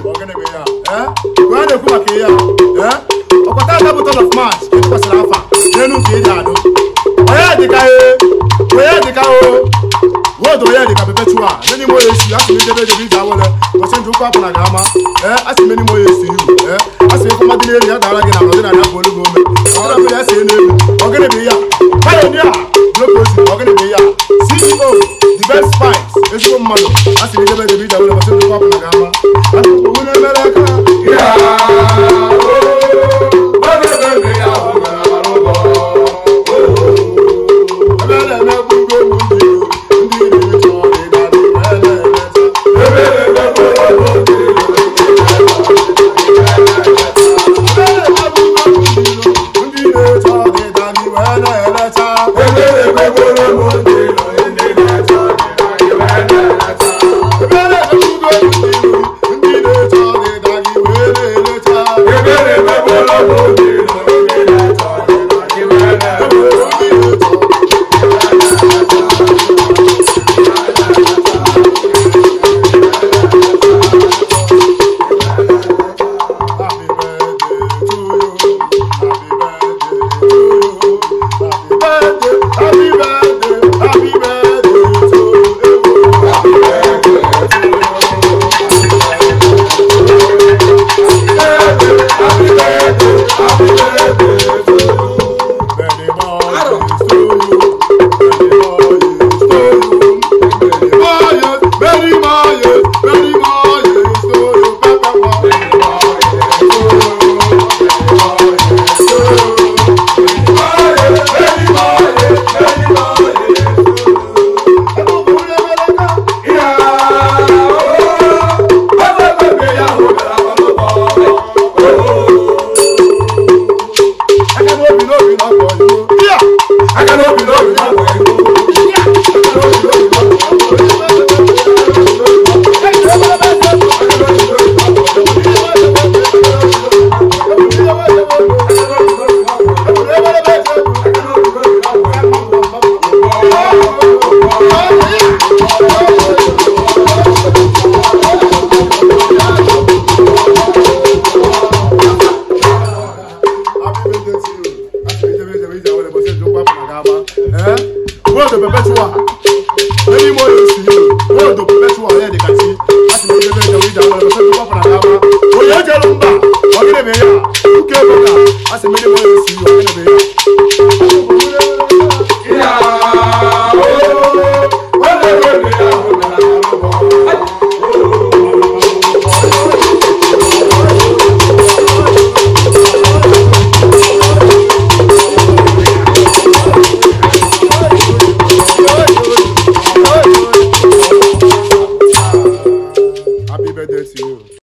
Ogene bụ ya. Ee, onye na-ekwu maka ihe a? Ee, ọkpata ada bụ 3rd of March ka ịtụkwasịrị afa n'elu nke ịdị adụ. Onye dịka e, onye dịka o wodo, onye dịka perpetual many more years. Asị m ijebe ejebe ije awele ụbọchị ndụ ụkwụ apụ na ga-ama. Ee, asị m many more years to you. Ee, asị m ife dị n'elu ya dara gị na ọdịnala bụ olu gị ome ọdịnala bụ ya si n'elu. Ogene bụ ya, pioneer Global. Ogene bụ ya, CEO The Best Spice, ezigbo mmadụ. Asị m ijebe ejebe ije awele ụbọchị ndụ ụkwụ apụ na ga-ama. Asị m owu na-emere aka.